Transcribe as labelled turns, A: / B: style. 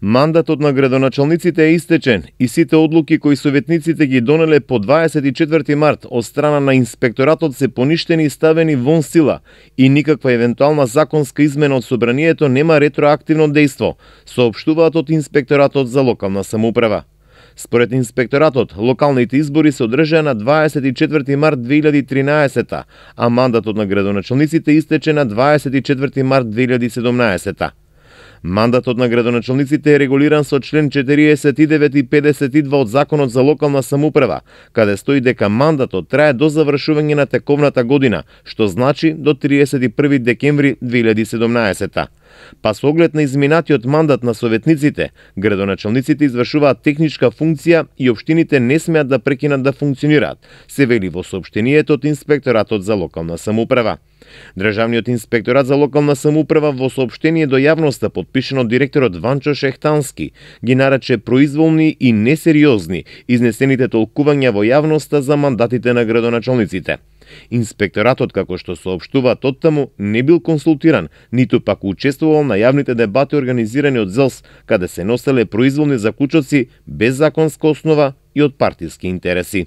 A: Мандатот на градоначалниците е истечен и сите одлуки кои советниците ги донеле по 24 март од страна на инспекторатот се поништени и ставени вон сила и никаква евентуална законска измена од собранието нема ретроактивно дејство, соопштуваат од инспекторатот за локална самоуправа. Според инспекторатот, локалните избори се одржаа на 24 март 2013, а мандатот на градоначалниците истече на 24 март 2017. Мандатот на градоначалниците е регулиран со член 49 и 52 од Законот за локална самоуправа, каде стои дека мандатот трае до завршување на тековната година, што значи до 31 декември 2017. Па со оглед на изминатиот мандат на советниците, градоначалниците извршуваат техничка функција и општините не смеат да прекинат да функционираат, се вели во соопштението од Инспекторатот за локална самоуправа. Државниот инспекторат за локална самоуправа во соопштение до јавноста подпишано од директорот Ванчо Шехтански ги нарече произволни и несериозни изнесените толкувања во јавноста за мандатите на градоначалниците. Инспекторатот, како што соопштуваат оттаму, не бил консултиран, ниту пак учествувал на јавните дебати организирани од ЗЕЛС, каде се носеле произволни заклучоци без законска основа и од партиски интереси.